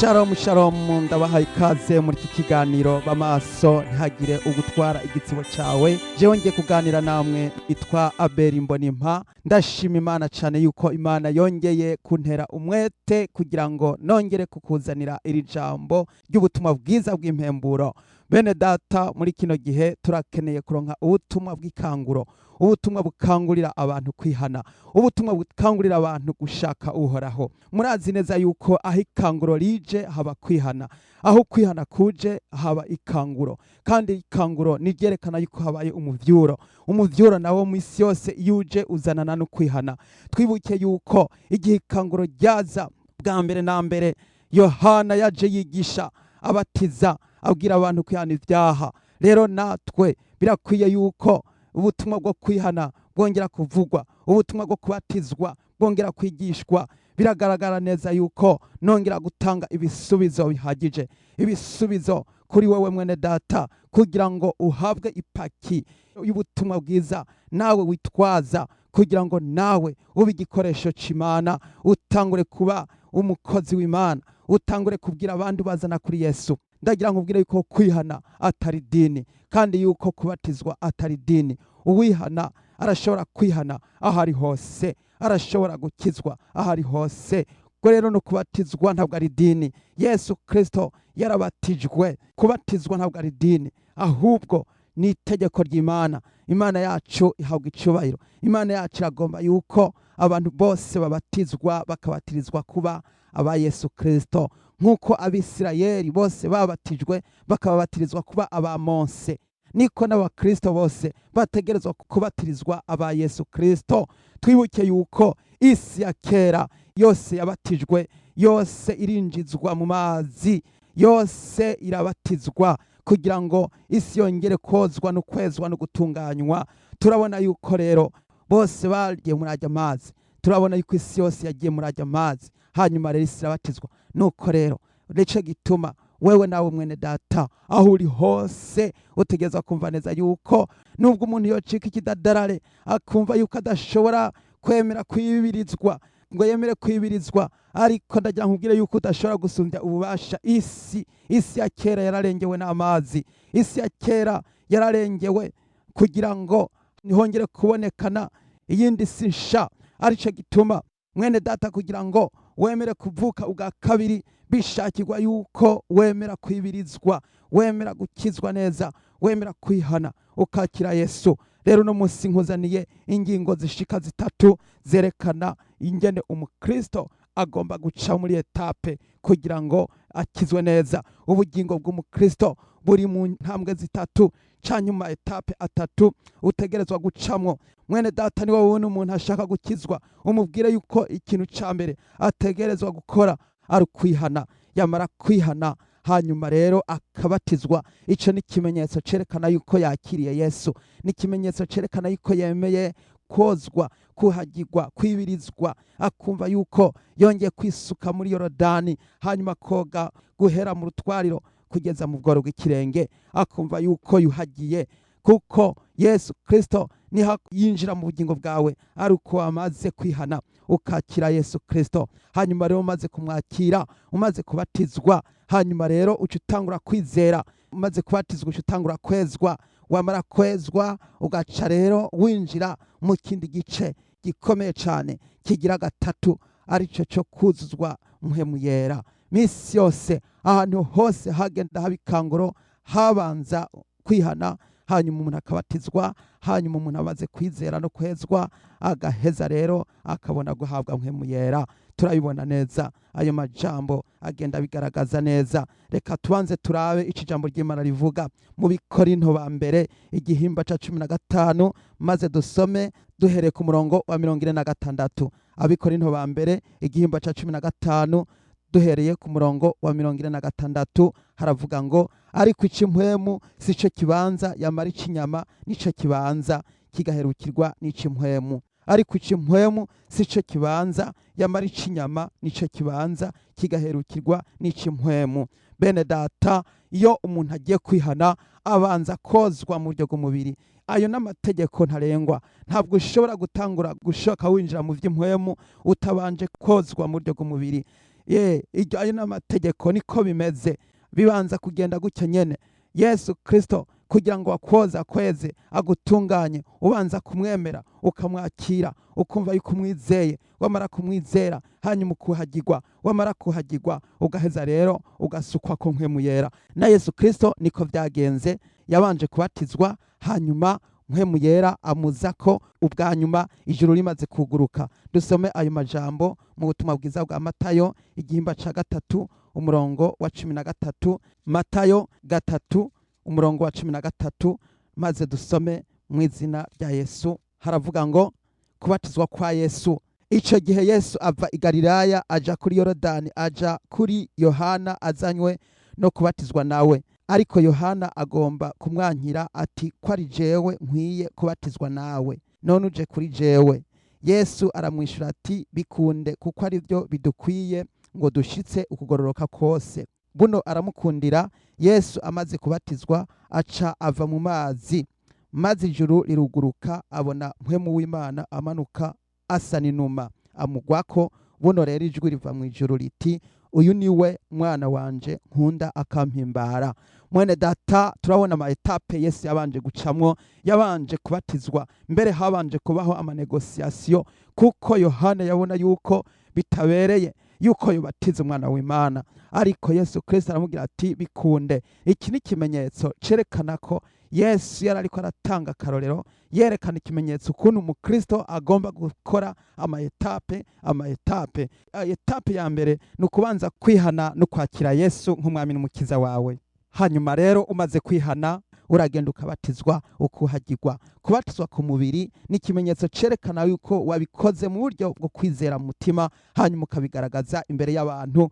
Shalom shalom, ndabahaye ikaze muri iki kiganiro b'amaso ntihagire ugutwara igitsibo cawe. Jewe ngiye kuganira namwe itwa Abeli Mbonimpa. Ndashima Imana cyane yuko Imana yongeye kuntera umwete kugira ngo nongere kukuzanira iri jambo ry'ubutumwa bwiza bw'impemburo. Bene data, muri kino gihe turakeneye kuronka ubutumwa bw'ikanguro, ubutumwa bukangurira abantu kwihana, ubutumwa bukangurira abantu gushaka Uhoraho. Murazi neza yuko aho ikanguro rije haba kwihana, aho kwihana kuje haba ikanguro, kandi ikanguro ni ryerekana yuko habaye umuvyuro. Umuvyuro nawo mu isi yose iyo uje uzanana no kwihana. Twibuke yuko igihe ikanguro ryaza bwa mbere na mbere, Yohana yaje yigisha, abatiza, abwira abantu kwihana ibyaha. Rero natwe birakwiye yuko ubutumwa bwo kwihana bwongera kuvugwa, ubutumwa bwo kubatizwa bwongera kwigishwa. Biragaragara neza yuko nongera gutanga ibisubizo bihagije, ibisubizo kuri wowe mwene data, kugira ngo uhabwe ipaki y'ubutumwa bwiza nawe witwaza, kugira ngo nawe ube igikoresho c'Imana, utangure kuba umukozi w'Imana, utangure kubwira abandi ubazana kuri Yesu. Ndagira ngo ubwire yuko kwihana atari dini, kandi yuko kubatizwa atari dini. Uwihana arashobora kwihana aho ari hose, arashobora gukizwa aho ari hose. Ubwo rero no kubatizwa ntabwo ari dini. Yesu Kristo yarabatijwe. Kubatizwa ntabwo ari dini, ahubwo ni itegeko ry'Imana. Imana yacu ihabwa icyubahiro. Imana yacu iragomba yuko abantu bose babatizwa, bakabatirizwa kuba aba Yesu Kristo, nk'uko Abisirayeli bose babatijwe bakababatirizwa kuba aba Mose, niko n'abakristo bose bategerezwa kubatirizwa aba Yesu Kristo. Twibuke yuko isi ya kera yose yabatijwe, yose irinjizwa mu mazi, yose irabatizwa kugira ngo isi yongere kozwa no kwezwa no gutunganywa. Turabona yuko rero bose bagiye muri ajya amazi. Turabona yuko isi yose yagiye muri ajya amazi, hanyuma rero isi irabatizwa. Nuko rero nico gituma wewe nawe mwene data, aho uri hose, utegerezwa kumva neza yuko nubwo umuntu yocika ikidadarare akumva yuko adashobora kwemera kwibirizwa, ngo yemere kwibirizwa, ariko ndagira nkubwire yuko udashobora gusumbya ububasha isi. Isi ya kera yararengewe n'amazi, isi ya kera yararengewe kugira ngo ntihongere kubonekana iyindi si nsha. Arico gituma mwene data, kugira ngo wemere kuvuka ubwa kabiri, bishakirwa yuko wemera kwibirizwa, wemera gukizwa neza, wemera kwihana ukakira Yesu. Rero uno munsi nkuzaniye ingingo zishika zitatu zerekana ingene umukristo agomba guca muri étape kugira ngo akizwe neza. Ubugingo bw'umukristo buri mu ntambwe zitatu canke mu étapes atatu utegerezwa gucamwo. Mwene data, niba wabona umuntu ashaka gukizwa, umubwire yuko ikintu ca mbere ategerezwa gukora ari ukwihana. Yamara kwihana, hanyuma rero akabatizwa. Ico ni ikimenyetso cerekana yuko yakiriye Yesu, ni ikimenyetso cerekana yuko yemeye kozwa, kuhagirwa, kwibirizwa, akumva yuko yongeye kwisuka muri Yorodani, hanyuma koga guhera mu rutwariro kugeza mu bworo bw'ikirenge, akumva yuko yuhagiye, kuko Yesu Kristo niho yinjira mu bugingo bwawe ari uko wamaze kwihana ukakira Yesu Kristo. Hanyuma rero umaze kumwakira, umaze kubatizwa, hanyuma rero uca utangura kwizera. Umaze kubatizwa, uca utangura kwezwa. Wamara kwezwa, ugaca rero winjira mu kindi gice gikomeye cyane kigira gatatu, aricyo cyo kuzuzwa Mpwemu Yera. Misi yose, ahantu hose hagenda haba ikanguro, habanza kwihana, hanyuma umuntu akabatizwa, hanyuma umuntu amaze kwizera no kwezwa, agaheza rero akabona guhabwa Mpwemu Yera. Turabibona neza, ayo majambo agenda abigaragaza neza. Reka tubanze turabe ico ijambo ry'Imana rivuga mu Bikorinto ba mbere, igihimba ca 15, maze dusome duhereye ku murongo wa 46. Abikorinto ba mbere, igihimba ca 15, duhereye ku murongo wa 46, haravuga ngo: "Ariko ic'impwemu si cyo kibanza, yamara ic'inyama nico kibanza, kigaherukirwa n'ic'impwemu. Ariko ic'impwemu si cyo kibanza, yamara ic'inyama nico kibanza, kigaherukirwa n'ic'impwemu." Bene data, iyo umuntu agiye kwihana, abanza kozwa mu buryo bw'umubiri. Ayo n'amategeko ntarengwa. Ntabwo ushobora gutangura gushoka winjira mu by'impwemu utabanje kozwa mu buryo bw'umubiri. Ye, iryo ayo n'amategeko niko bimeze, bibanza kugenda gutyo nyene. Yesu Kristo kugira ngo akwoze, akweze, agutunganye, ubanza kumwemera, ukamwakira, ukumva yuko umwizeye. Wamara kumwizera, hanyuma ukuhagirwa. Wamara kuhagirwa, ugaheza rero ugasukwa ko Mpwemu Yera. Na Yesu Kristo niko byagenze, yabanje kubatizwa, hanyuma Mpwemu Yera amuza ko ubwa nyuma ijuru rimaze kuguruka. Dusome ayo majambo mu butumwa bwiza bwa Matayo, igihimba ca 3, umurongo wa 13. Matayo 3, umurongo wa 13, maze dusome mu izina rya Yesu. Haravuga ngo: kubatizwa kwa Yesu. Ico gihe Yesu ava i Galilaya aja kuri Yorodani, aja kuri Yohana azanywe no kubatizwa nawe. Ariko Yohana agomba kumwankira ati: "Ko ari jewe nkwiye kubatizwa nawe, none uje kuri jewe?" Yesu aramwishura ati: "Bikunde, kuko ari byo bidukwiye ngo dushitse ukugororoka kose." Buno aramukundira. Yesu amaze kubatizwa, aca ava mu mazi, maze ijuru riruguruka, abona Mpwemu w'Imana amanuka asa n'inuma, amugwako. Buno rero ijwi riva mu ijuru riti: "Uyu ni we mwana wanje nkunda akampimbara." Mwene data, turabona ama étapes Yesu yabanje gucamwo. Yabanje kubatizwa, mbere habanje kubaho ama négociations, kuko Yohana yabona yuko bitabereye yuko yubatiza umwana w'Imana. Ariko Yesu Kristo aramubwira ati: "Bikunde." Iki ni ikimenyetso cerekana ko Yesu yari ariko aratanga akarorero, yerekana ikimenyetso ukuntu umukristo agomba gukora ama étapes. Ama étapes, étape ya mbere ni ukubanza kwihana no kwakira Yesu nk'umwami n'umukiza wawe. Hanyuma rero umaze kwihana, uragenda ukabatizwa, ukuhagirwa. Kubatizwa ku mubiri ni ikimenyetso cerekana yuko wabikoze mu buryo bwo kwizera mu mutima, hanyuma ukabigaragaza imbere y'abantu.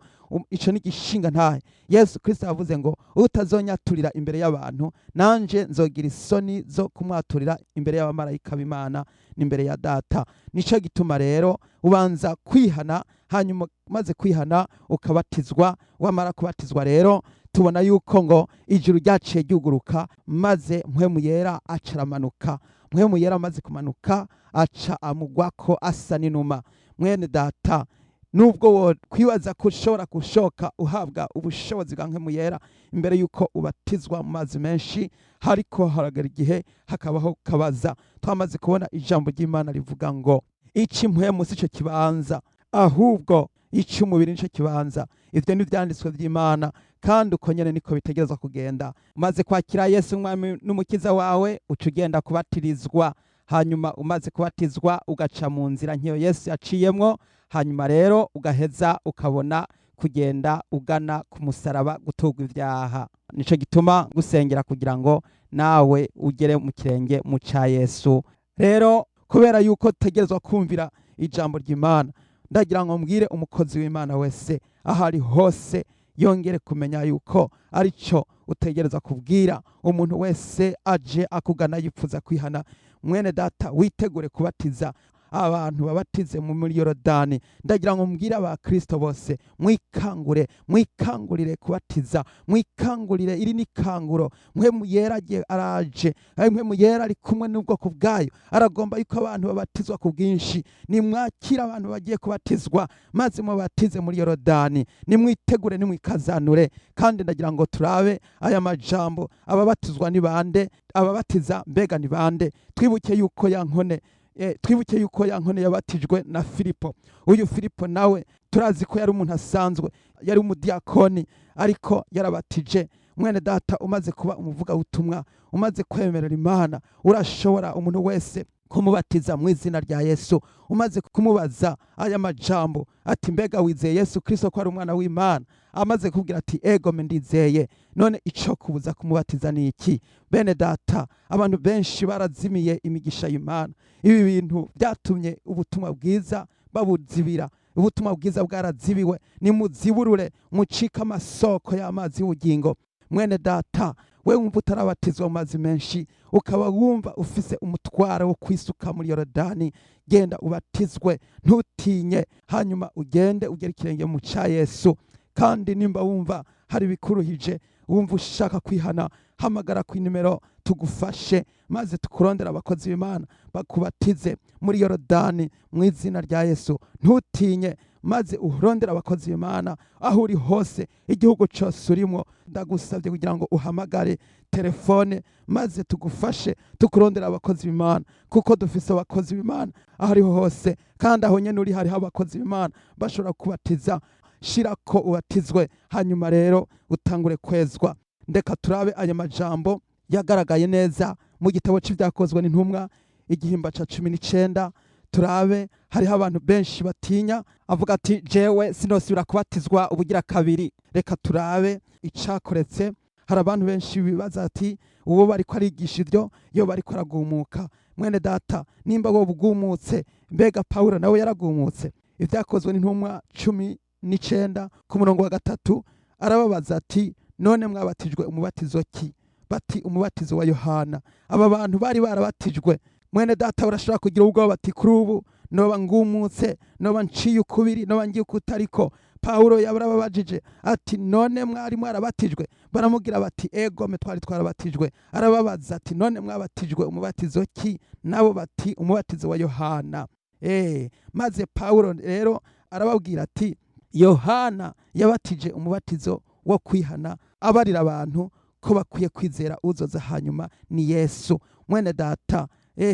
Ico ni igishinga ntahe. Yesu Kristo yavuze ngo: "Utazonyaturira imbere y'abantu, nanje nzogira isoni zo kumwaturira imbere y'abamarayika b'Imana n'imbere ya Data." Nico gituma rero ubanza kwihana, hanyuma umaze kwihana ukabatizwa. Wamara kubatizwa rero, tubona yuko ngo ijuru ryaciye ryuguruka, maze Mpwemu Yera aca aramanuka. Mpwemu Yera amaze kumanuka, aca amugwako asa n'inuma. Mwene data, nubwo wo kwibaza ko ushobora gushoka uhabwa ubushobozi bwa Mpwemu Yera imbere yuko ubatizwa mu mazi menshi, hariko haragera igihe hakabaho kabaza. Twamaze kubona ijambo ry'Imana rivuga ngo ici mpwemu si cyo kibanza, ahubwo icy'umubiri nicyo kibanza. Ivyo ni ivyanditswe vy'Imana, kandi uko nyene niko bitegerezwa kugenda. Umaze kwakira Yesu umwami n'umukiza wawe, uca ugenda kubatirizwa. Hanyuma umaze kubatizwa, ugaca mu nzira nk'iyo Yesu yaciyemwo. Hanyuma rero ugaheza ukabona kugenda ugana ku musaraba guturwa ivyaha. Nico gituma gusengera kugira ngo nawe ugere mu kirenge mu ca Yesu. Rero kubera yuko tutegerezwa kumvira ijambo ry'Imana, ndagira ngo mbwire umukozi w'Imana wese aho ari hose yongere kumenya yuko arico utegereza kubwira umuntu wese aje akugana yipfuza kwihana. Mwene data, witegure kubatiza abantu, babatize muri Yorodani. Ndagira ngo mbwire abakristo bose: mwikangure, mwikangurire kubatiza, mwikangurire. Iri ni kanguro. Mpwemu Yera agiye araje, Mpwemu Yera ari kumwe n'ubwoko bwayo, aragomba yuko abantu babatizwa ku bwinshi. Nimwakira abantu bagiye kubatizwa, maze mubatize muri Yorodani. Nimwitegure, nimwikazanure. Kandi ndagira ngo turabe aya majambo: ababatizwa ni bande? Ababatiza mbega ni bande? Twibuke yuko ya nkone yabatijwe na Filipo. Uyu Filipo nawe turazi ko yari umuntu asanzwe, yari umudiyakoni, ariko yarabatije. Mwene data, umaze kuba umuvugabutumwa, umaze kwemerera Imana, urashobora umuntu wese kumubatiza mu izina rya Yesu. Umaze kumubaza aya majambo ati: "Mbega wizeye Yesu Kristo ko ari umwana w'Imana?" Amaze kubwira ati: "Ego me, ndizeye." None ico kubuza kumubatiza ni iki? Bene data, abantu benshi barazimiye imigisha y'Imana. Ibi bintu byatumye ubutumwa bwiza babuzibira. Ubutumwa bwiza bwarazibiwe. Nimuziburure, mucike amasoko y'amazi y'ubugingo. Mwene data, we wumva utarabatizwa mu mazi menshi, ukaba wumva ufise umutwaro wo kwisuka muri Yorodani, genda ubatizwe, ntutinye, hanyuma ugende ugere ikirenge mu ca Yesu. Kandi nimba wumva hari ibikuruhije, wumva ushaka kwihana, hamagara ku nimero tugufashe, maze tukurondera abakozi b'Imana bakubatize muri Yorodani mu izina rya Yesu. Ntutinye. Maze urondere abakozi b'Imana aho uri hose, igihugu cyose urimo. Ndagusabye kugira ngo uhamagare telefone, maze tugufashe tukurondera abakozi b'Imana, kuko dufise abakozi b'Imana aho ariho hose, kandi aho nyene uri hariho abakozi b'Imana bashobora kubatiza. Shira ko ubatizwe, hanyuma rero utangure kwezwa. Ndeka turabe aya majambo yagaragaye neza mu gitabo c'Ivyakozwe n'Intumwa, igihimba ca 19. Turabe, hariho abantu benshi batinya, avuga ati: "Jewe sinosubira kubatizwa ubugira kabiri." Reka turabe icakoretse. Hari abantu benshi bibaza ati: "Uwo bariko arigisha ivyo, iyo bariko aragumuka." Mwene data, nimba wowe ugumutse, mbega Pawulo nawe yaragumutse? Ibyakozwe n'Intumwa 19 ku murongo wa 3, arababaza ati: "None mwabatijwe umubatizo ki?" Bati: "Umubatizo wa Yohana." Aba bantu bari barabatijwe. Mwene data, urashobora kugira ubwoba bati: "Kuri ubu noba ngumutse, noba nciye ukubiri, noba ngiye ukutariko." Pawulo yarababajije ati: "None mwari mwarabatijwe?" Baramubwira bati: "Egome, twari twarabatijwe." Arababaza ati: "None mwabatijwe umubatizo ki?" Nabo bati: "Umubatizo wa Yohana." Maze Pawulo rero arababwira ati: "Yohana yabatije umubatizo wo kwihana, abarira abantu ko bakwiye kwizera uzoza hanyuma, ni Yesu." Mwene data,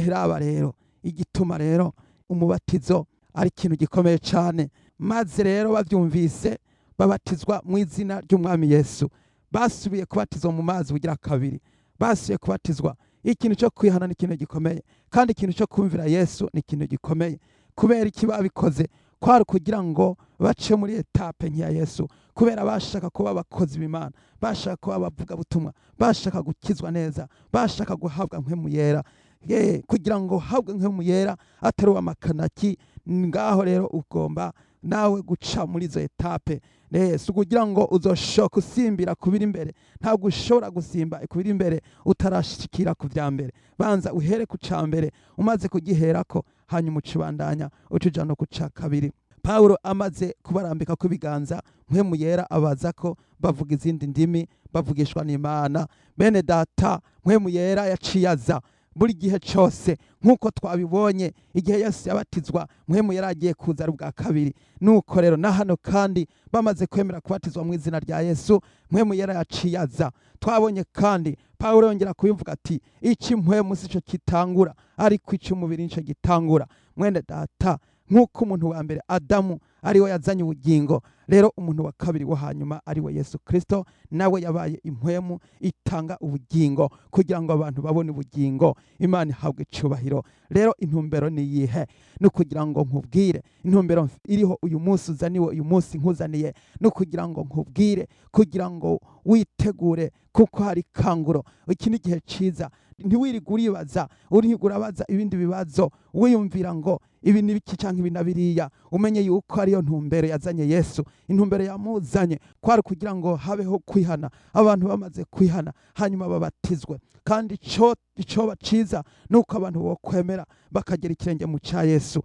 raba rero igituma rero umubatizo ari ikintu gikomeye cyane. Maze rero babyumvise, babatizwa mu izina ry'Umwami Yesu. Basubiye kubatizwa mu mazi bugira kabiri, basubiye kubatizwa. Ikintu cyo kwihana ni ikintu gikomeye, kandi ikintu cyo kumvira Yesu ni ikintu gikomeye. Kubera iki babikoze? Kwari kugira ngo bace muri étape nk'iya Yesu, kubera bashaka kuba abakozi b'Imana, bashaka kuba abavugabutumwa, bashaka gukizwa neza, bashaka guhabwa Mpwemu Yera. Ye, kugira ngo uhabwe Mpwemu Yera atari uw'amakanaki, ngaho rero ugomba nawe guca muri izo étapes. Si ukugira ngo uzoshoka usimbira kubiri imbere. Ntabwo ushobora gusimba kubiri imbere utarashikira ku vya mbere. Banza uhere ku ca mbere, umaze kugiherako, hanyuma ucibandanya uca no ku ca kabiri. Pawulo amaze kubarambika kw'ibiganza, Mpwemu Yera abaza ko bavuga izindi ndimi, bavugishwa n'Imana. Bene data, Mpwemu Yera yaciye aza buri gihe cyose, nk'uko twabibonye igihe Yesu yabatizwa, Mpwemu yari agiye kuza ari ubwa kabiri. Nuko rero na hano kandi, bamaze kwemera kubatizwa mu izina rya Yesu, Mpwemu Yera yaciye aza. Twabonye kandi Pawulo yongera kubivuga ati: "Icy'impwemu si cyo kitangura, ariko icy'umubiri nicyo gitangura." Mwene data, nk'uko umuntu wa mbere Adamu ariwe yazanye ubugingo, rero umuntu wa kabiri wo hanyuma, ariwe Yesu Kristo, nawe yabaye impwemu itanga ubugingo kugira ngo abantu babone ubugingo. Imana ihabwe icyubahiro. Rero intumbero ni iyihe? Ni ukugira ngo nkubwire intumbero iriho uyu munsi uzaniwe, uyu munsi nkuzaniye, ni ukugira ngo nkubwire kugira ngo witegure, kuko hari kanguro. Iki ni igihe cyiza. Ntiwirige uribaza, uriga urabaza ibindi bibazo, wiyumvira ngo ibi ni biki cyangwa ibi na biriya. Umenye yuko ariyo ntumbero yazanye Yesu. Intumbero yamuzanye kwari kugira ngo habeho kwihana. Abantu bamaze kwihana, hanyuma babatizwe. Kandi icoba ciza ni uko abantu bokwemera bakagera ikirenge mu cya Yesu.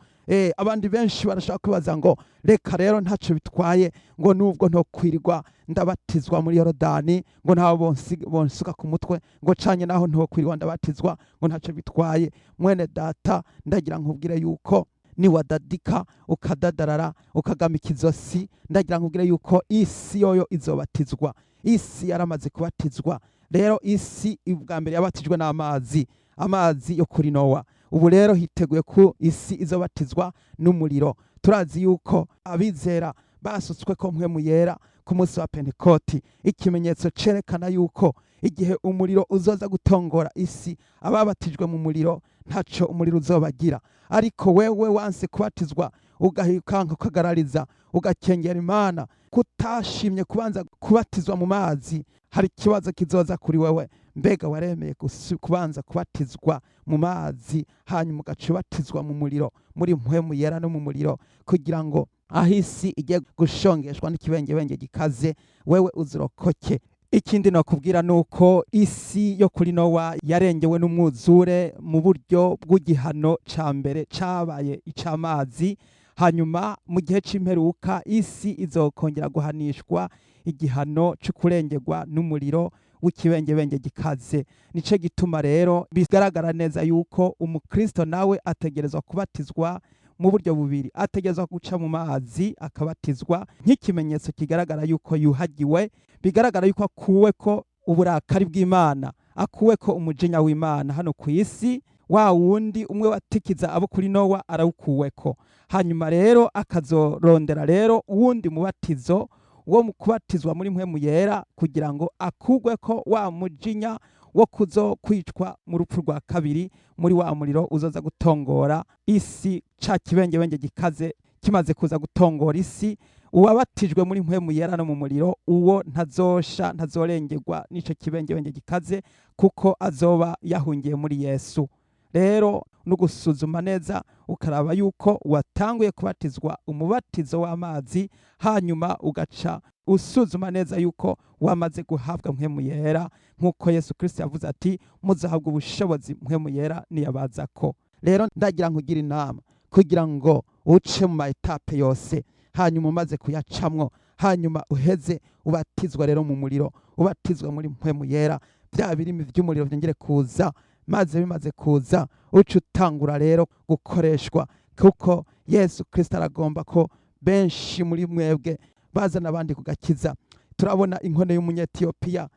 Abandi benshi barashaka kwibaza ngo: "Reka rero, ntacyo bitwaye," ngo "nubwo ntokwirirwa ndabatizwa muri Yorodani," ngo "ntaho bonsuka ku mutwe," ngo "canye naho ntokwirirwa ndabatizwa," ngo "ntacyo bitwaye." Mwene data, ndagira nkubwire yuko niwadadika, ukadadarara, ukagamika izosi, ndagira nkubwire yuko isi yoyo izobatizwa. Isi yaramaze kubatizwa. Rero isi ubwa mbere yabatijwe n'amazi, amazi yo kuri Nowa. Ubu rero hiteguye ko isi izobatizwa n'umuriro. Turazi yuko abizera basutswe ko Mpwemu Yera ku munsi wa Pentekoti, ikimenyetso cerekana yuko igihe umuriro uzoza gutongora isi, ababatijwe mu muriro ntaco umuriro uzobagira. Ariko wewe wanse kubatizwa, ugahikanka, ukagarariza, ugakengera Imana, kutashimye kubanza kubatizwa mu mazi, hari ikibazo kizoza kuri wewe. Mbega waremeye kubanza kubatizwa mu mazi, hanyuma ugaca ubatizwa mu muriro, muri Mpwemu Yera no mu muriro, kugira ngo aho isi igiye gushongeshwa n'ikibengebenge gikaze, wewe uzirokoke? Ikindi nakubwira ni uko isi yo kuri Nowa yarengewe n'umwuzure mu buryo bw'igihano ca mbere cabaye ic'amazi. Hanyuma mu gihe c'imperuka isi izokongera guhanishwa igihano co kurengerwa n'umuriro w'ikibengebenge gikaze. Nico gituma rero bigaragara neza yuko umukristo nawe ategerezwa kubatizwa mu buryo bubiri. Ategerezwa guca mu mazi akabatizwa nk'ikimenyetso kigaragara yuko yuhagiwe, bigaragara yuko akuwe ko uburakari bw'Imana, akuwe ko umujinya w'Imana hano ku isi, wa wundi umwe watikiza abo kuri Nowa arawukuweko. Hanyuma rero akazorondera rero uwundi mubatizo wo mu kubatizwa muri Mpwemu Yera, kugira ngo akugwe ko wa mujinya wo kuzo kwicwa mu rupfu rwa kabiri, muri wa muriro uzoza gutongora isi, ca kibengebenge gikaze kimaze kuza gutongora isi. Uwabatijwe muri Mpwemu Yera no mu muriro, uwo ntazosha, ntazorengerwa n'ico kibengebenge gikaze, kuko azoba yahungiye muri Yesu. Rero no gusuzuma neza ukaraba yuko watanguye kubatizwa umubatizo w'amazi, hanyuma ugaca usuzuma neza yuko wamaze guhabwa Mpwemu Yera, nk'uko Yesu Kristo yavuze ati: "Muzahabwa ubushobozi Mpwemu Yera niyabazako." Rero ndagira nkugira inama kugira ngo uce mu ma étapes yose, hanyuma umaze kuyacamwo, hanyuma uheze ubatizwa rero mu muriro, ubatizwa muri Mpwemu Yera, bya birimi by'umuriro byongere kuza. Maze bimaze kuza, uca utangura rero gukoreshwa, kuko Yesu Kristo aragomba ko benshi muri mwebwe bazana abandi kugakiza. Turabona inkone y'Umunyetiyopiya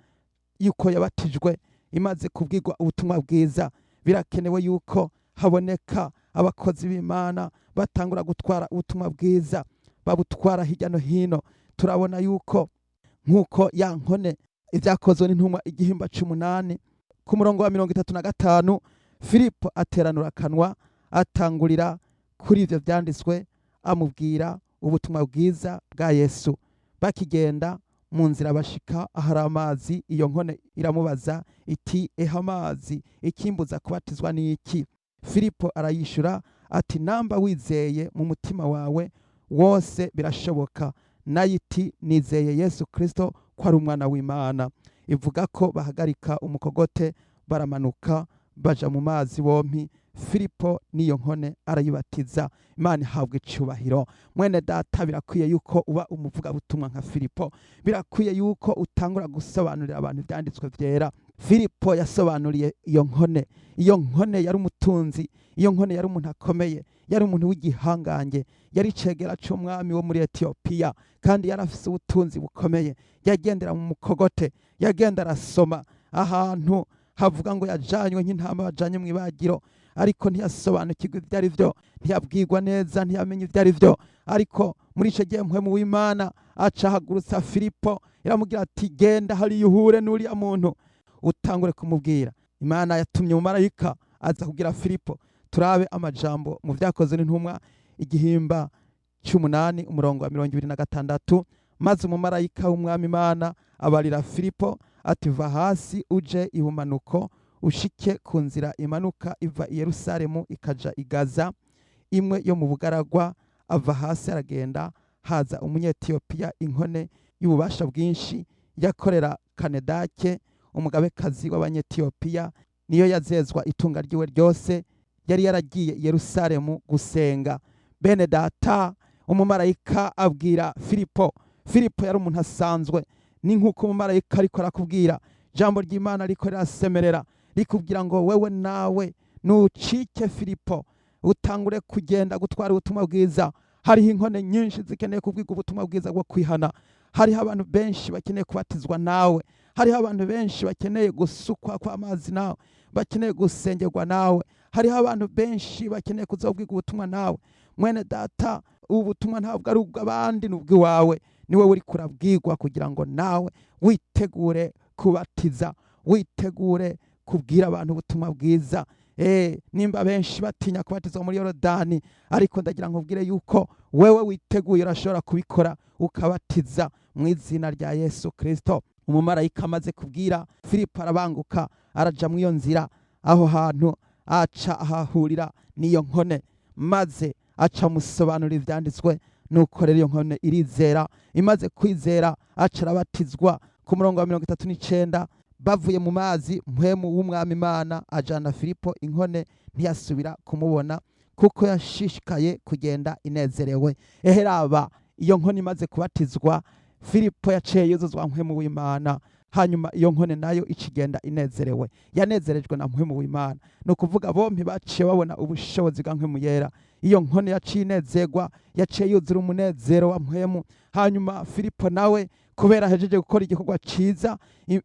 yuko yabatijwe imaze kubwirwa ubutumwa bwiza. Birakenewe yuko haboneka abakozi b'Imana batangura gutwara ubutumwa bwiza, babutwara hirya no hino. Turabona yuko nk'uko ya nkone, Ibyakozwe n'Intumwa igihimba c'umunani ku murongo wa 35, Filipo ateranura akanwa atangurira kuri ivyo vyanditswe, amubwira ubutumwa bwiza bwa Yesu. Bakigenda mu nzira bashika ahari amazi, iyo nkone iramubaza iti: "Eha amazi, ikimbuza kubatizwa ni iki?" Filipo arayishura ati: "Namba wizeye mu mutima wawe wose birashoboka." Nayo iti: "Nizeye Yesu Kristo ko ari Umwana w'Imana." Ivuga ko bahagarika umukogote, baramanuka baja mu mazi bompi, Filipo n'iyo nkone, arayibatiza. Imana ihabwa icubahiro. Mwene data, birakwiye yuko uba umuvugabutumwa nka Filipo. Birakwiye yuko utangura gusobanurira abantu ibyanditswe byera. Filipo yasobanuriye iyo nkone. Iyo nkone yari umutunzi, iyo nkone yari umuntu akomeye, yari umuntu w'igihangange, yari icegera c'umwami wo muri Etiyopiya, kandi yari afise ubutunzi bukomeye. Yagendera mu mukogote, yagenda arasoma ahantu havuga ngo yajanywe nk'intama bajanye mu ibagiro, ariko ntiyasobanukirwa ibyo ari byo, ntiyabwirwa neza, ntiyamenya ibyo ari byo. Ariko muri icyo gihe Mpwemu w'Imana aca ahagurutsa Filipo, iramubwira ati: "Genda hariya uhure n'uriya muntu, utangure kumubwira." Imana yatumye umumarayika aza kubwira Filipo. Turabe amajambo mu Byakozwe n'Intumwa igihimba c'umunani umurongo wa 26: "Maze umumarayika w'Umwami Imana abarira Filipo ati: 'Va hasi uje ibumanuko, ushike ku nzira imanuka iva i Yerusalemu ikaja i Gaza, imwe yo mu bugaragwa.' Ava hasi aragenda. Haza Umunyetiyopiya, inkone y'ububasha bwinshi, yakorera Kanedake, umugabekazi w'Abanyetiyopiya, niyo yazezwa itunga ryiwe ryose. Yari yaragiye i Yerusalemu gusenga." Bene data, umumarayika abwira Filipo. Filipo yari umuntu asanzwe. Ni nk'uko umumarayika ariko arakubwira ijambo ry'Imana, ariko rirasemerera rikubwira ngo wewe nawe nucike Filipo, utangure kugenda gutwara ubutumwa bwiza. Hariho inkone nyinshi zikeneye kubwirwa ubutumwa bwiza bwo kwihana. Hariho abantu benshi bakeneye kubatizwa nawe. Hariho abantu benshi bakeneye gusukwa kw'amazi nawe, bakeneye gusengerwa nawe. Hariho abantu benshi bakeneye kuzobwirwa ubutumwa nawe. Mwene data, ubu butumwa ntabwo ari ubw'abandi, ni ubw'iwawe. Ni wowe uri kurabwirwa kugira ngo nawe witegure kubatiza, witegure kubwira abantu ubutumwa bwiza. Nimba benshi batinya kubatizwa muri Yorodani, ariko ndagira ngo ubwire yuko wewe witeguye urashobora kubikora, ukabatiza mu izina rya Yesu Kristo. Umumarayika amaze kubwira Filipo, arabanguka araja mu iyo nzira. Aho hantu aca ahahurira n'iyo nkone, maze aca amusobanurira ivyanditswe. Nuko rero iyo nkone irizera. Imaze kwizera, aca arabatizwa. Ku murongo wa 39: "Bavuye mu mazi, Mpwemu w'Umwami Imana ajana Filipo, inkone ntiyasubira kumubona, kuko yashishikaye kugenda inezerewe." Eheraba iyo nkone imaze kubatizwa, Filipo yaciye yuzuzwa Mpwemu w'Imana, hanyuma iyo nkone nayo ikigenda inezerewe, yanezerejwe na Mpwemu w'Imana. Ni ukuvuga bompi baciye babona ubushobozi bwa Mpwemu Yera. Iyo nkone yaciye inezerwa, yaciye yuzura umunezero wa mpwemu. Hanyuma Filipo nawe, kubera ahejeje gukora igikorwa ciza,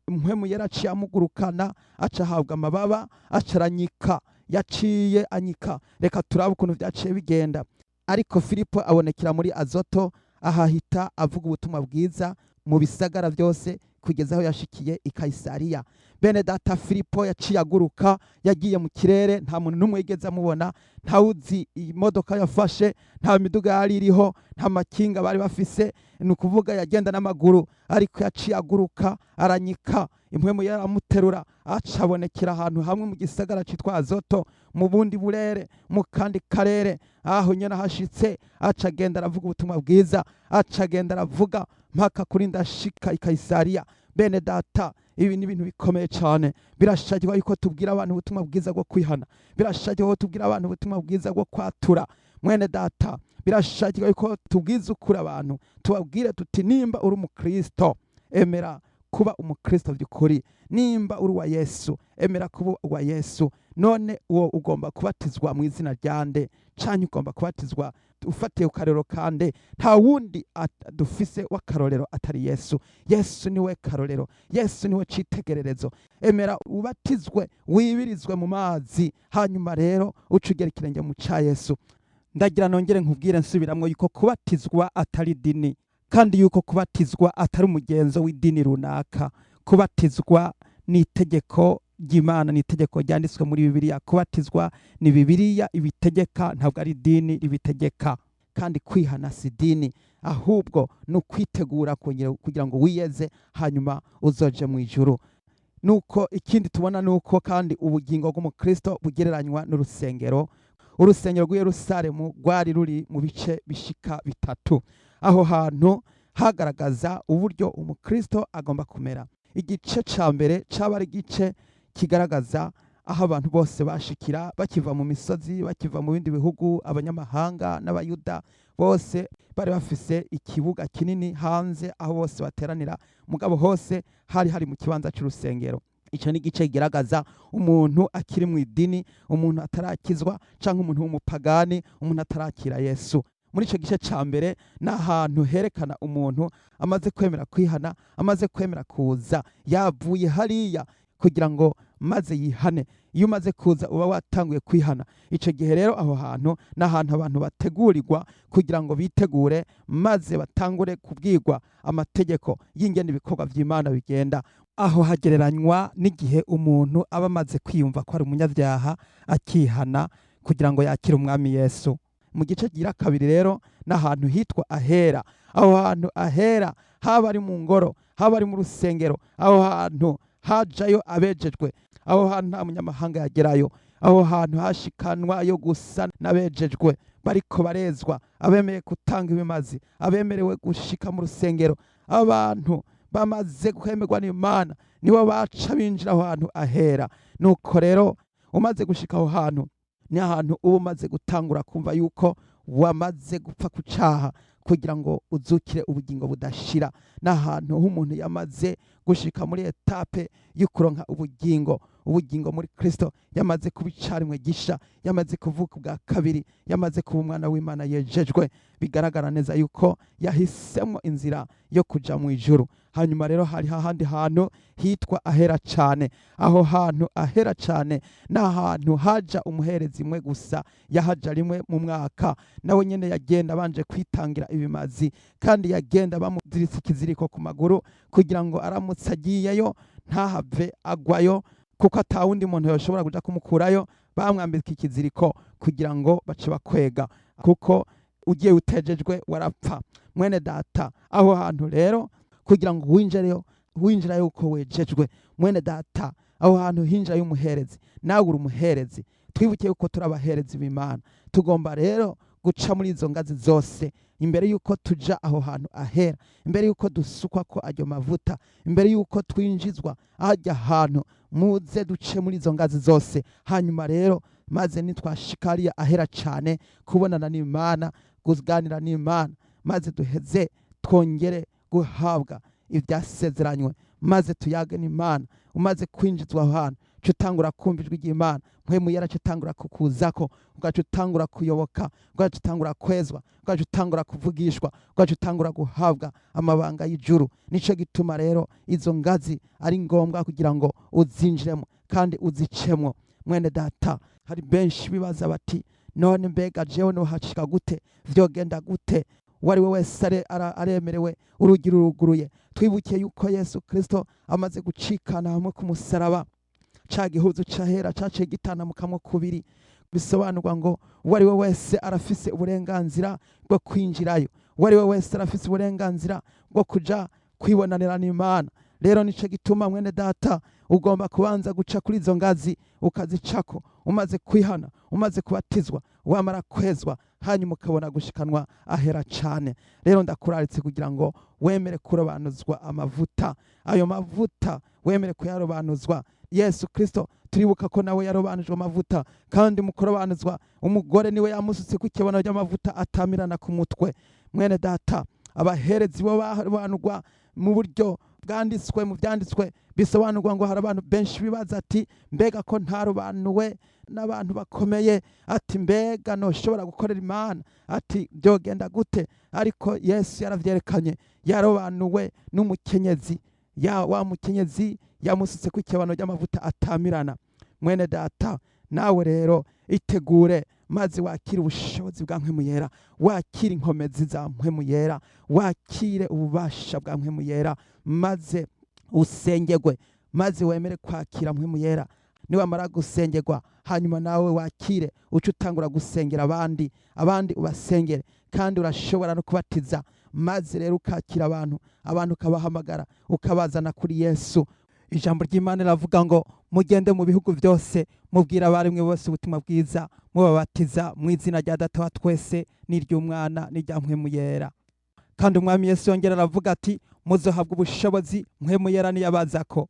mpwemu yaraciye amugurukana, aca ahabwa amababa, aca aranyika, yaciye anyika. Reka turabe ukuntu vyaciye bigenda. Ariko Filipo abonekera muri Azoto, ahahita avuga ubutumwa bwiza mu bisagara byose kugeza aho yashikiye i Kayisariya. Bene data, Filipo yaciye aguruka, yagiye mu kirere, nta muntu n'umwe yigeze amubona, ntawuzi imodoka yafashe, nta miduga yari iriho, nta makinga bari bafise, ni ukuvuga yagenda n'amaguru. Ariko yaciye aguruka, aranyika, impwemu yaramuterura, aca abonekera ahantu hamwe mu gisagara citwa Azoto, mu bundi burere, mu kandi karere. Aho nyene ahashitse, aca agenda aravuga ubutumwa bwiza, aca agenda aravuga mpaka kuri ndashika i Kayisariya. Bene data, ibi ni ibintu bikomeye cyane. Birashakirwa yuko tubwira abantu ubutumwa bwiza bwo kwihana, birashakirwa ko tubwira abantu ubutumwa bwiza bwo kwatura. Mwene data, birashakirwa yuko tubwiza ukuri abantu, tubabwire tuti: nimba uri umukristo, emera kuba umukristo by'ukuri. Nimba uri uwa Yesu, emera kuba uwa Yesu. None uwo ugomba kubatizwa mu izina rya nde, canke ugomba kubatizwa ufatiye ku karorero kande? Nta wundi dufise w'akarorero atari Yesu. Yesu niwe karorero, Yesu niwe citegererezo. Emera ubatizwe, wibirizwe mu mazi, hanyuma rero uce ugera ikirenge mu ca Yesu. Ndagira nongere nkubwire nsubiramwo yuko kubatizwa atari idini, kandi yuko kubatizwa atari umugenzo w'idini runaka. Kubatizwa ni itegeko ry'Imana, ni itegeko ryanditswe muri Bibiliya. Kubatizwa ni Bibiliya ibitegeka, ntabwo ari idini ribitegeka. Kandi kwihana si idini, ahubwo ni ukwitegura kugira ngo wiyeze, hanyuma uzoje mu ijuru. Nuko ikindi tubona ni uko kandi ubugingo bw'umukristo bugereranywa n'urusengero. Urusengero rw'i Yerusalemu rwari ruri mu bice bishika bitatu. Aho hantu hagaragaza uburyo umukristo agomba kumera. Igice ca mbere caba ari igice kigaragaza aho abantu bose bashikira bakiva mu misozi, bakiva mu bindi bihugu, abanyamahanga n'abayuda bose bari bafise ikibuga kinini hanze aho bose bateranira, mugabo hose hari hari mu kibanza c'urusengero. Ico ni igice kigaragaza umuntu akiri mu idini, umuntu atarakizwa, canke umuntu w'umupagani, umuntu atarakira Yesu. Muri ico gice ca mbere ni ahantu herekana umuntu amaze kwemera kwihana, amaze kwemera kuza, yavuye hariya kugira ngo maze yihane. Iyo umaze kuza uba watanguye kwihana. Ico gihe rero aho hantu ni ahantu abantu bategurirwa kugira ngo bitegure, maze batangure kubwirwa amategeko y'ingene ibikorwa vy'Imana bigenda. Aho hagereranywa n'igihe umuntu aba amaze kwiyumva ko ari umunyabyaha, akihana kugira ngo yakire umwami Yesu. Mu gice gira kabiri rero ni ahantu hitwa ahera. Aho hantu ahera, haba ari mu ngoro, haba ari mu rusengero, aho hantu hajayo abejejwe. Aho hantu nta munyamahanga yagerayo. Aho hantu hashikanwayo gusa n'abejejwe, bariko barezwa, abemeye gutanga ibimazi, abemerewe gushika mu rusengero. Abantu bamaze kwemerwa n'Imana nibo baca binjira aho hantu ahera. Nuko rero umaze gushika aho hantu, ni ahantu uba umaze gutangura kumva yuko wamaze gupfa ku caha kugira ngo uzukire ubugingo budashira. Ni ahantu h'umuntu yamaze gushika muri étape yo kuronka ubugingo, ubugingo muri Kristo, yamaze kuba icarimwe gisha, yamaze kuvuka ubwa kabiri, yamaze kuba umwana w'Imana yejejwe, bigaragara neza yuko yahisemo inzira yo kuja mu ijuru. Hanyuma rero hari hahandi hantu hitwa ahera cane. Aho hantu ahera cane ni ahantu haja umuherezi imwe gusa, yahaja rimwe mu mwaka. Nawe nyene yagenda abanje kwitangira ibimazi, kandi yagenda bamuziritse ikiziriko ku maguru kugira ngo aramutse agiyeyo ntahave agwayo, kuko atawundi muntu yoshobora kuja kumukurayo. Bamwambika ikiziriko kugira ngo bace bakwega, kuko ugiye utejejwe warapfa. Mwene data, aho hantu rero kugira ngo winjireyo, winjirayo uko wejejwe. Mwene data, aho hantu hinjirayo umuherezi. Nawe uri umuherezi. Twibuke yuko turi abaherezi b'Imana. Tugomba rero guca muri izo ngazi zose imbere yuko tuja aho hantu ahera, imbere yuko dusukwa ko ayo mavuta, imbere yuko twinjizwa ahajya hantu. Muze duce muri izo ngazi zose. Hanyuma rero maze nitwashika hariya ahera cane kubonana n'Imana, kuganira n'Imana, maze duheze twongere guhabwa ibyasezeranywe, maze tuyage n'Imana. Umaze kwinjizwa aho hantu Uca utangura kumva ijwi ry'Imana, Mpwemu Yera aca utangura kukuzako, ugaca utangura kuyoboka, ugaca utangura kwezwa, ugaca utangura kuvugishwa, ugaca utangura guhabwa amabanga y'ijuru. Nico gituma rero izo ngazi ari ngombwa kugira ngo uzinjiremo kandi uzicemwo. Mwene data, hari benshi bibaza bati: "None mbega jewe nohashika gute? Vyogenda gute?" Uwo ari we wese aremerewe, urugi ruruguruye. Twibukiye yuko Yesu Kristo amaze gucikana hamwe ku musaraba, ca gihuzu c'ahera caciye gitanamukamwo kubiri. Bisobanurwa ngo uwo ari we wese arafise uburenganzira bwo kwinjirayo, uwo ari we wese arafise uburenganzira bwo kuja kwibonanira n'Imana. Rero nico gituma, mwene data, ugomba kubanza guca kuri izo ngazi, ukazicako umaze kwihana, umaze kubatizwa, wamara kwezwa, hanyuma ukabona gushikanwa ahera cane. Rero ndakuraritse kugira ngo wemere kurobanuzwa amavuta, ayo mavuta wemere kuyarobanuzwa. Yesu Kristo turibuka ko nawe yarobanujwe amavuta, kandi mu kurobanuzwa umugore niwe yamusutse ku ikebano ry'amavuta atamirana ku mutwe. Mwene data, abaherezi bo barobanurwa mu buryo bwanditswe mu byanditswe. Bisobanurwa ngo hari abantu benshi bibaza ati: "Mbega ko ntarobanuwe n'abantu bakomeye?" Ati: "Mbega noshobora gukorera Imana?" Ati: "Byogenda gute?" Ariko Yesu yaravyerekanye, yarobanuwe n'umukenyezi ya wa mukenyezi yamusutse ku ikebano ry'amavuta atamirana. Mwene data, nawe rero itegure maze wakire ubushobozi bwa Mpwemu Yera, wakire inkomezi za Mpwemu Yera, wakire ububasha bwa Mpwemu Yera, maze usengerwe, maze wemere kwakira Mpwemu Yera. Niwamara gusengerwa, hanyuma nawe wakire, uce utangura gusengera abandi, abandi ubasengere, kandi urashobora no kubatiza, maze rero ukakira abantu, abantu ukabahamagara, ukabazana kuri Yesu. Ijambo ry'Imana riravuga ngo: "Mugende mu bihugu byose, mubwira abaremwe bose ubutumwa bwiza, mubabatiza mu izina rya Data wa twese n'iry'Umwana n'irya Mpwemu Yera." Kandi Umwami Yesu yongera aravuga ati: "Muzohabwa ubushobozi Mpwemu Yera niyabazako."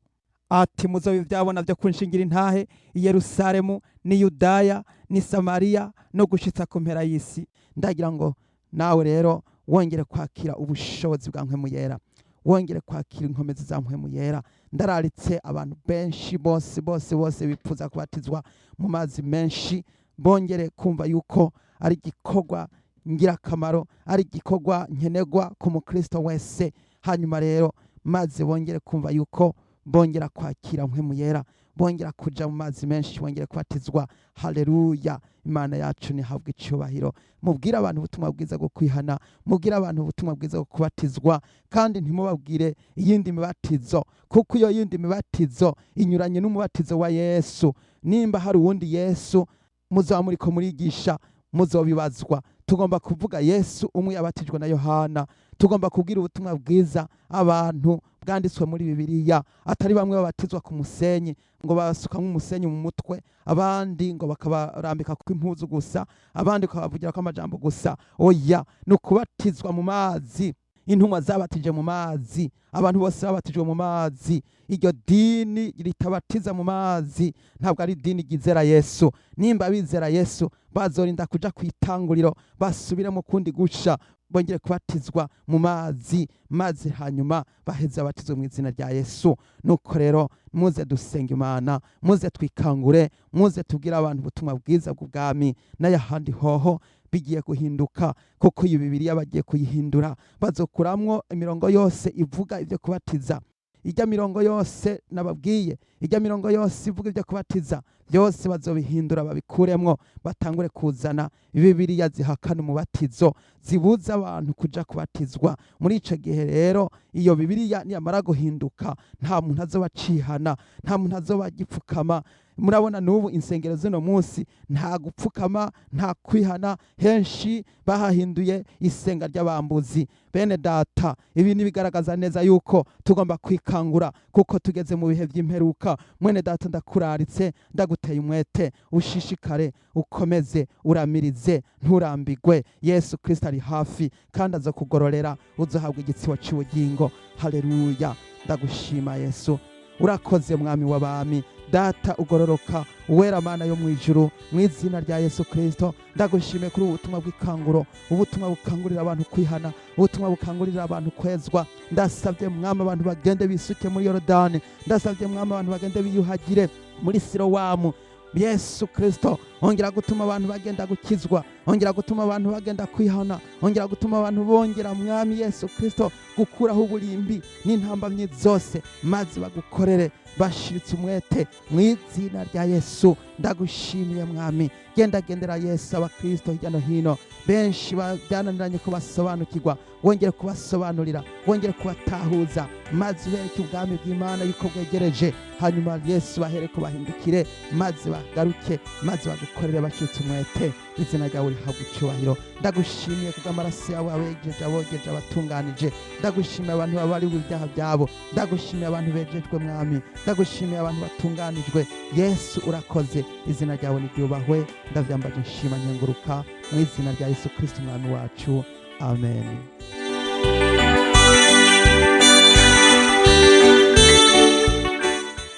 Ati: "Muzoba ivyabona vyo kunshingira intahe i Yerusalemu n'i Yudaya n'i Samariya no gushitsa ku mpera y'isi." Ndagira ngo nawe rero wongere kwakira ubushobozi bwa Mpwemu Yera, wongere kwakira inkomezi za Mpwemu Yera. Ndararitse abantu benshi bose bose bose bipfuza kubatizwa mu mazi menshi, bongere kumva yuko ari igikorwa ngirakamaro, ari igikorwa nkenerwa ku mukristo wese. Hanyuma rero maze bongere kumva yuko bongera kwakira Mpwemu Yera, bongera kuja mu mazi menshi, bongere kubatizwa. Haleluya! Imana yacu nihabwa icyubahiro. Mubwire abantu ubutumwa bwiza bwo kwihana, mubwire abantu ubutumwa bwiza bwo kubatizwa, kandi ntimubabwire iyindi mibatizo, kuko iyo yindi mibatizo inyuranye n'umubatizo wa Yesu. Nimba hari uwundi Yesu muzaba muriko murigisha, muzobibazwa. Tugomba kuvuga Yesu umwe yabatijwe na Yohana. Tugomba kubwira ubutumwa bwiza abantu bwanditswe muri Bibiliya, atari bamwe babatizwa ku musenyi, ngo basuka nk'umusenyi mu mutwe, abandi ngo bakabarambika ku impuzu gusa, abandi ukabavugira ko amajambo gusa. Oya, ni ukubatizwa mu mazi. Intumwa zabatije mu mazi, abantu bose babatijwe mu mazi. Iryo dini ritabatiza mu mazi ntabwo ari idini ryizera Yesu. Nimba bizera Yesu, bazorinda kuja ku itanguriro, basubiremo kundi guca, bongere kubatizwa mu mazi, maze hanyuma baheze abatizwe mu izina rya Yesu. Nuko rero muze dusenga Imana, muze twikangure, muze tubwire abantu ubutumwa bwiza bw'ubwami. N'ayahandi hoho bigiye guhinduka, kuko iyi Bibiliya bagiye kuyihindura, bazokuramwo imirongo yose ivuga ibyo kubatiza. Ijya mirongo yose nababwiye, ijya mirongo yose ivuga ibyo kubatiza, byose bazobihindura babikuremwo, batangure kuzana Bibiliya zihakana umubatizo, zibuza abantu kuja kubatizwa. Muri ico gihe rero, iyo Bibiliya niyamara guhinduka, nta muntu azoba acihana, nta muntu azoba agipfukama. Murabona n'ubu insengero z'uno munsi nta gupfukama, nta kwihana, henshi bahahinduye isenga ry'abambuzi. Bene data, ibi nibigaragaza neza yuko tugomba kwikangura, kuko tugeze mu bihe by'imperuka. Mwene data, ndakuraritse, ndaguteye umwete, ushishikare, ukomeze, uramirize, nturambigwe. Yesu Kristo ari hafi kandi aza kugororera, uzahabwa igitsibo cy'ubugingo. Haleluya! Ndagushima Yesu, urakoze Mwami w'abami, Data ugororoka, uwera, Mana yo mu ijuru. Mu izina rya Yesu Kristo, ndagushimiye kuri ubu butumwa bw'ikanguro, ubutumwa bukangurira abantu kwihana, ubutumwa bukangurira abantu kwezwa. Ndasabye Mwami, abantu bagende bisuke muri Yorodani. Ndasabye Mwami, abantu bagende biyuhagire. Muri Sirowamu, Yesu Kristo, ongera gutuma abantu bagenda gukizwa, ongera gutuma abantu bagenda kwihana, ongera gutuma abantu bongera, Mwami Yesu Kristo, gukuraho uburimbi n'intambamyi zose, maze bagukorere bashiritse umwete mu izina rya Yesu. Ndagushimiye, Mwami. Genda gendera, Yesu, abakristo hirya no hino. Benshi byananiranye ko basobanukirwa, wongere kubasobanurira, wongere kubatahuza, maze ubereke ubwami bw'Imana yuko bwegereje. Hanyuma, Yesu, bahere ko bahindukire, maze bagaruke, maze bagukorere bashiritse umwete. Izina ryawe rihabwa icyubahiro. Ndagushimiye kubw'amaraso yawe abejeje, abogeje, abatunganije. Ndagushimiye abantu babariwe ibyaha byabo. Ndagushimiye abantu bejejwe, Mwami. Ndagushimiye abantu batunganijwe. Yesu, urakoze. Izina ryawe niryubahwe. Ndavyambaje, nshima, nkenguruka mu izina rya Yesu Kristo Umwami wacu, amen.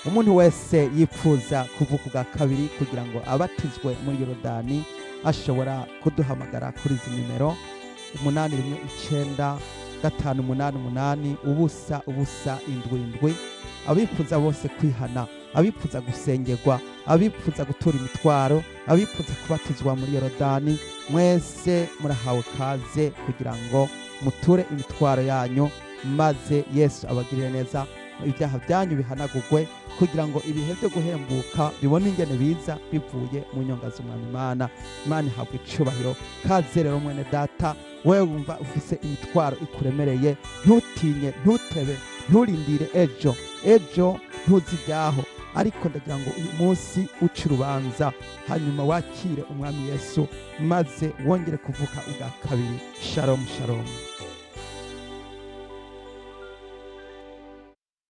Umuntu wese yipfuza kuvuka ubwa kabiri kugira ngo abatizwe muri Yorodani ashobora kuduhamagara kuri izi nimero: 819 588 0 0 7 7. Abifuza bose kwihana, abifuza gusengerwa, abifuza gutura imitwaro, abifuza kubatizwa muri Yorodani, mwese murahawe kaze kugira ngo muture imitwaro yanyu, maze Yesu abagirire neza, ibyaha byanyu bihanagurwe, kugira ngo ibihe byo guhembuka bibone ingene biza bivuye mu nyonga z'Umwami Imana. Imana ihabwa icubahiro. Kaze rero, mwene data, wewe wumva ufise imitwaro ikuremereye, ntutinye, ntutebe, nturindire ejo. Ejo ntuzi ibyaho, ariko ndagira ngo uyu munsi uce urubanza, hanyuma wakire Umwami Yesu, maze wongere kuvuka ubwa kabiri. Shalom, shalom.